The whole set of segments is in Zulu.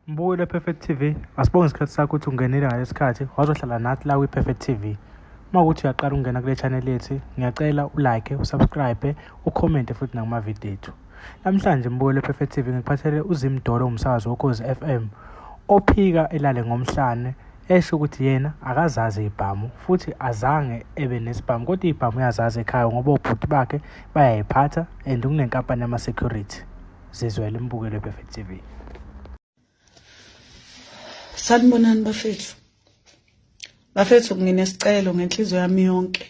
Mbukeli wePerfect TV, asibonge isikhathi sakho ukuthi ungenile ngalesi sikhathi wazohlala nathi la kwi-Perfect TV. Uma ukuthi uyaqala ukungena kule channel yethu, ngiyacela ulike, usubscribe, ukhomente futhi nakumavidiyo ethu. Namhlanje mbukeli wePerfect TV ngikuphathele uZimdolo umsakazi woKhozi FM ophika elale ngomhlane esho ukuthi yena akazazi izibhamu futhi azange ebe nesibhamu kodwa izibhamu uyazazi ekhaya ngoba obhuti bakhe bayayiphatha and kunenkampani yama-security. Zizwele imbukelo wePerfect TV. Sanibonani bafethu. Bafethu nginesicelo ngenhliziyo yami yonke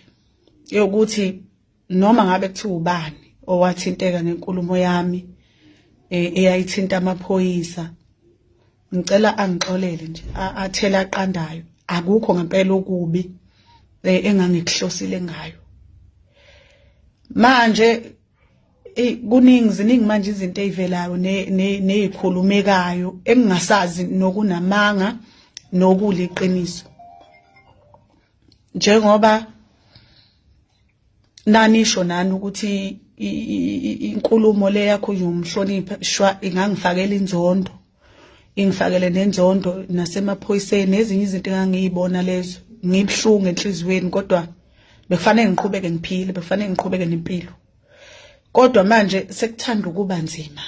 yokuthi noma ngabe kuthiwa ubani owathinteka ngenkulumo yami eh, eyayithinta amaphoyisa ngicela angixolele nje athele aqandayo akukho ngempela okubi eh, engangikuhlosile ngayo manje kuningi ziningi manje izinto ezivelayo nezikhulumekayo engingasazi nokunamanga nokuliqiniso njengoba nanisho nani ukuthi inkulumo le yakho umhlonipha shwa ingangifakela inzondo ingifakele nenzondo nasemaphoyiseni nezinye izinto engangiyibona lezo ngibuhlungu enhliziyweni kodwa bekufanele ngiqhubeke ngiphile bekufanele ngiqhubeke nempilo kodwa manje sekuthanda ukuba nzima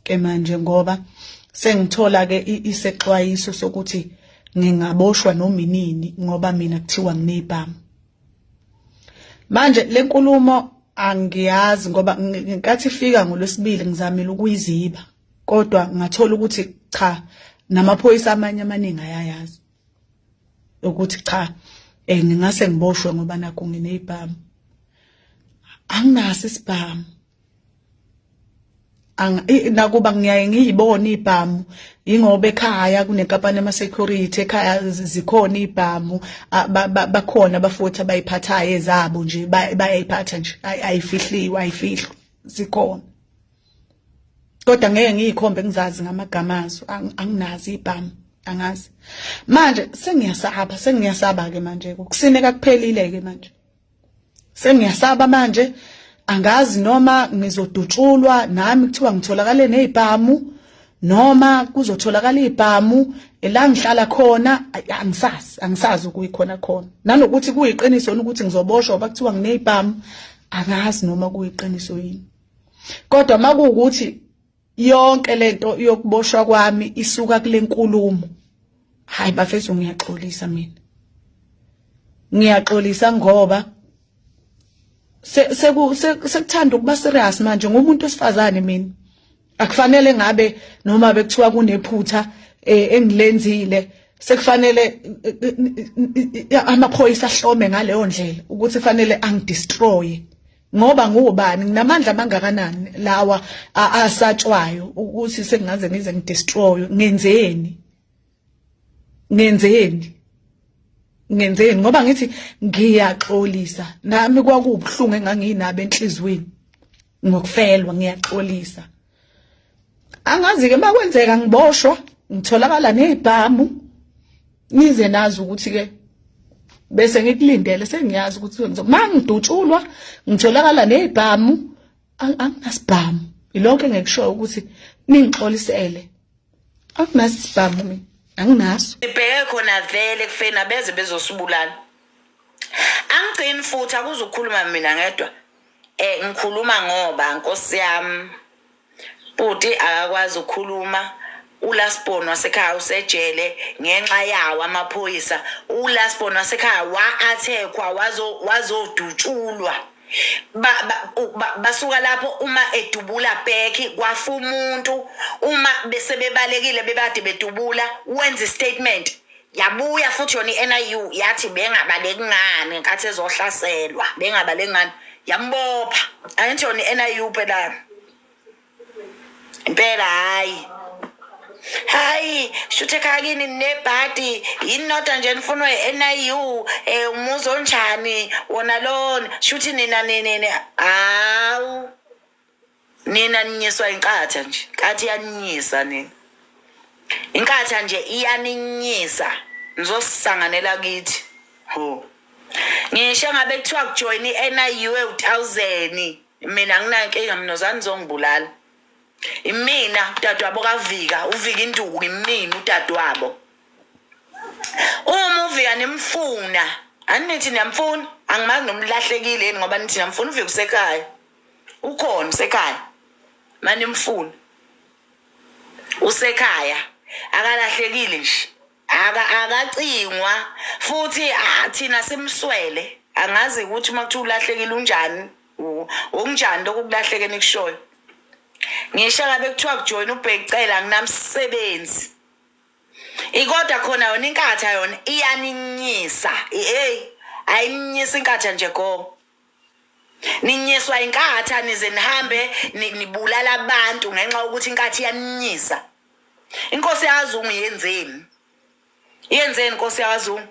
ke manje ngoba sengithola ke isexwayiso sokuthi ngingaboshwa noma inini ngoba mina kuthiwa nginezibhamu manje lenkulumo angiyazi ngoba ngenkathi ifika ngolwesibili ngizamile ukuyiziba kodwa ngathola ukuthi cha namaphoyisa amanye amaningi ayayazi ukuthi cha eh ngingase ngiboshwe ngoba nakho nginezibhamu anginaso isibhamu nakuba ngiyaye ngiyibone ibhamu ingoba ekhaya kunenkampani ama security ekhaya zikhona ibhamu bakhona abafuthi abayiphathayo ezabo nje bayayiphatha nje ayifihliwe ayifihlwa zikhona kodwa ngeke ngiyikhombe ngizazi ngamagama azo anginazi ibhamu angazi manje sengiyasaba sengiyasaba ke manje ukusineka kuphelile ke manje sengiyasaba manje angazi noma ngizodutshulwa nami kuthiwa ngitholakale nezibhamu noma kuzotholakala izibhamu la ngihlala khona angisazi angisazi ukuyikhona khona nanokuthi kuyiqiniso ukuthi ngizoboshwa ngoba kuthiwa nginezibhamu angazi noma kuyiqiniso yini kodwa makuwukuthi yonke lento yokuboshwa kwami isuka kule nkulumo hayi bafethu ngiyaxolisa mina ngiyaxolisa ngoba sekuthanda ukuba serious manje ngumuntu wesifazane mina akufanele ngabe noma bekuthiwa kunephutha eh, engilenzile sekufanele eh, eh, amaphoyisa ahlome ngaleyo ndlela ukuthi fanele angidestroy ngoba ngubani nginamandla amangakanani lawa asatshwayo ukuthi sengingaze ngize ngidestroy ngenzeni ngenzeni ngenzeni ngoba ngithi ngiyaxolisa nami kwakubuhlungu enganginabo enhlizweni ngokufelwa ngiyaxolisa angazi ke makwenzeka ngiboshwa ngitholakala nezibhamu nize nazi ukuthi ke bese ngikulindele sengiyazi ukuthi mangidutshulwa ngitholakala nezibhamu anginasibhamu ilokho engikushoyo ukuthi ningixolisele anginaso isibhamu mina anginaso sibheke khona vele kufeni abeze bezosibulala angigcini futhi akuzukhuluma mina ngedwa eh ngikhuluma ngoba nkosi yami bhuti akakwazi ukukhuluma ulasbon wasekhaya usejele ngenxa yawo amaphoyisa ulasbon wasekhaya wa-athekwa wazodutshulwa basuka lapho uma edubula back kwafa umuntu uma bese bebalekile bebade bedubula wenza istatement yabuya futhi yona i-NIU yathi bengabaleki ngani ngenkathi ezohlaselwa bengabaleki ngani yambopha angithi yona i-NIU phela impela hayi hayi shuthe ekhaya kini nebhadi yini noda nje nifunwa i-NIU eh umuzi onjani wona lona shuthi nina nini hawu nina ninyiswa inkatha nje nkathi iyaninyisa nina inkatha nje iyaninyisa nizosisanganela kithi ho ngisho ngabe kuthiwa kujoyina i-NIU ewu-1000 mina anginankinga mina uzani zongibulala Imina udadewabo kaVika, uVika induku imina udadewabo. Uma uVika nimfuna, anithi niyamfuna, angimazi nomlahlekile yini ngoba nithi niyamfuna uVika usekhaya. Ukhona usekhaya. Manimfuna. Usekhaya. Akalahlekile nje. Aka akacingwa futhi thina simswele. Angazi ukuthi uma kuthiwa ulahlekile unjani. Okunjani lokhu kulahleke nikushoyo. Ngisho ngabe kuthiwa kujoyina uBhekicela anginamsebenzi. Ikodwa khona yona inkatha yona iyaninyisa. Hey, ayinyisa inkatha nje go. Ninyiswa inkatha nize nihambe nibulala abantu ngenxa yokuthi inkatha iyaninyisa. Inkosi yaZungu yenzeni? Yenzeni inkosi yaZungu?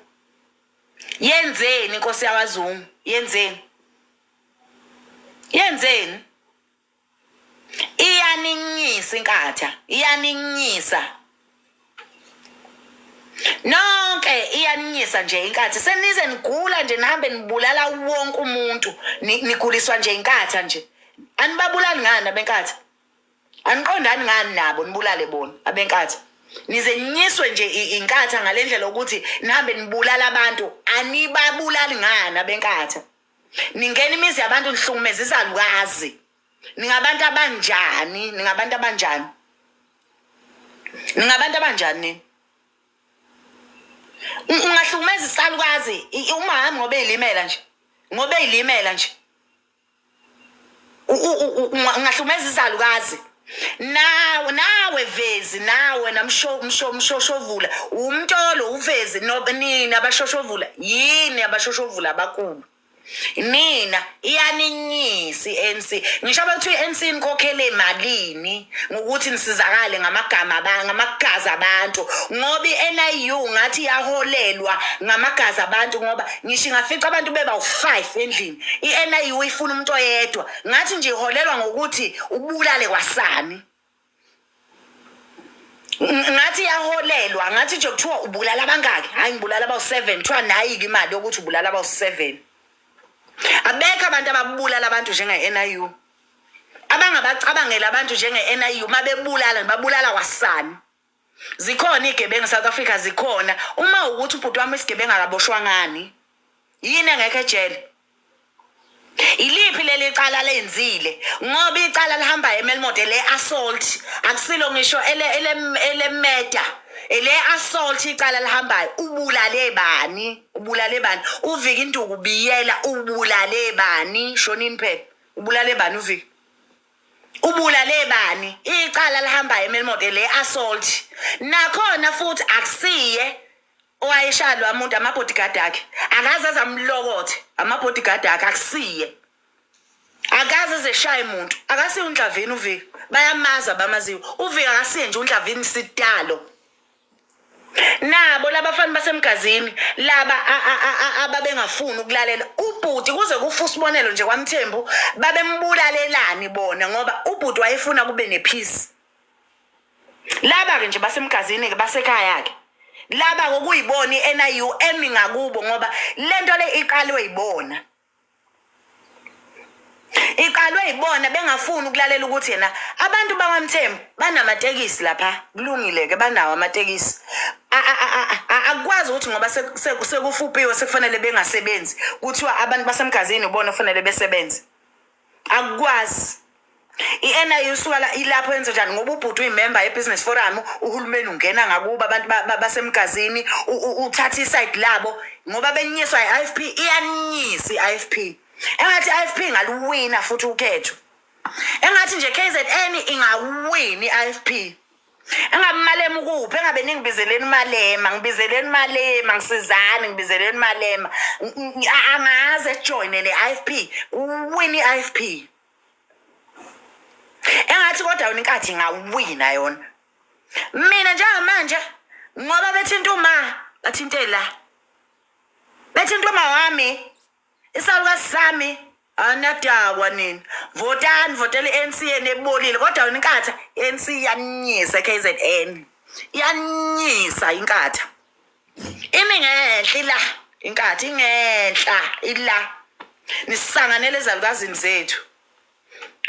Yenzeni inkosi yakwaZungu? Yenzeni? Yenzeni? Iyaninyisa inkatha, iyaninyisa. Nonke iyaninyisa nje inkatha. Senize nigula nje nihambe nibulala wonke umuntu. Niguliswa nje inkatha nje. Anibabulali ngani abenkatha? Aniqondani ngani nabo nibulale bona abenkatha? Nize ninyiswe nje inkatha ngalendlela ukuthi nihambe nibulala abantu. Anibabulali ngani abenkatha? Ningena imizi yabantu nihlukumeza izalukazi. Ningabantu abanjani? Ningabantu abanjani? Ningabantu abanjani nini? Ungahlukumeza isalukazi umama ngoba eyilimela nje. Ngoba eyilimela nje. Ungahlukumeza izalukazi. Nawe nawe Vezi nawe namsho msho mshoshovula umntolo uVezi no nina abashoshovula yini abashoshovula abakhulu nina iyaninyisa i-ANC ngisho abathiwa i-ANC nikhokhele malini ngokuthi nisizakale ngamagama ngamagazi abantu ngoba i-NIU ngathi iyaholelwa ngamagazi abantu ngoba ngisho ingafica abantu beba u-5 endlini i-NIU ifuna umuntu oyedwa ngathi nje iholelwa ngokuthi ubulale kwasani ngathi iyaholelwa ngathi nje kuthiwa ubulala abangaki hayi ngibulala abawu-7 kuthiwa nayi-ke imali yokuthi ubulala abawu-7 abekho abantu ababulala abantu njenge-NIU abangabacabangela abantu njenge-NIU uma bebulala babulala kwasani zikhona iy'gebengu South Africa zikhona uma ukuthi ubhuti wami isigebengu akaboshwa ngani yini engekho ejele Iliphi leli cala lenzile ngoba icala lihamba eMelmote le assault akusilo ngisho ele ele elemeda ele assault icala lihambayo ubulale bani ubulale bani uvika induku biyela ubulale bani shonini phela ubulale bani uvika ubulale bani icala lihambayo eMelmote le assault nakhona futhi akusiye owayeshaya lo muntu ama-bodyguard akhe akaze azamlokothe ama-bodyguard akhe akusiye akaze ezeshaye muntu akasiye undlavini uvika bayamazi abamaziyo uvika akasiye nje undlavini sidalo nabo labafana basemgazini laba ababengafuni ukulalela ubhuti kuze kufa usibonelo nje kwamthembu babembulalelani bona ngoba ubhuti wayefuna kube nepeace laba ke nje basemgazini ke basekhaya ke laba kokuyibona iNIU emi ngakubo ngoba lento le iqalwe yibona iqalwe yibona bengafuni ukulalela ukuthi yena abantu bakwaMthembu banamatekisi lapha kulungile ke banawo amatekisi akukwazi ukuthi ngoba sekufupiwe sekufanele bengasebenzi kuthiwa abantu basemgazini ubona kufanele besebenze akukwazi i-NIU isuka la ilapho yenze njani ngoba ubhuti uyimember ye-business forum uhulumeni ungena ngakubo abantu basemgazini uthatha iside labo ngoba benyiswa i-IFP iyanyisa i-IFP engathi i-IFP ingaluwina futhi ukhetho engathi nje KZN ingawina i-IFP engabe umalema ukuphi engabe ningibizeleni umalema ngibizeleni umalema ngisizani ngibizeleni umalema angaze ejoyine ne-IFP kuwina i-IFP engathi kodwa yona inkathi ingawina yona mina njengamanje ngoba bethinta uma bathinte la bethinta uma wami isalukazi sami anadakwa nini votani votela i-ANC yenu ebolile kodwa yona inkatha i-ANC iyanyisa e-KZN iyanyisa inkatha imi ngenhla ila inkatha ingenhla ila nisanganele ezalukazini zethu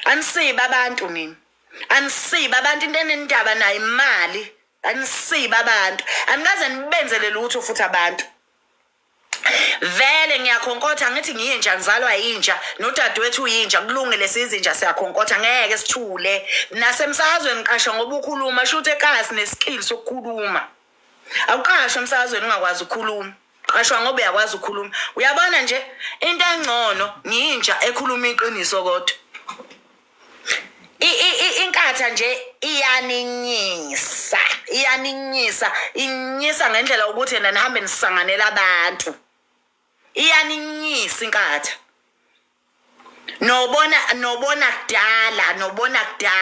anisiba abantu nini. Anisiba abantu into enendaba nayo imali. Anisiba abantu. Anikaze nibenzele lutho futhi abantu. Vele ngiyakhonkotha ngithi ngiyinja ngizalwa yinja nodadewethu uyinja kulungile siyizinja siyakhonkotha ngeke sithule nasemsakazweni ngiqasha ngoba ukhuluma shuthi ekhaya sineskill sokukhuluma awuqashwa emsakazweni ungakwazi ukukhuluma qashwa ngoba uyakwazi ukukhuluma uyabona nje into engcono ngiyinja ekhuluma iqiniso kodwa inkatha nje iyaninyisa iyaninyisa inyisa ngendlela ukuthi yena nihambe nisanganela abantu iyaninyisa inkatha nobona nobona kudala nobona kudala.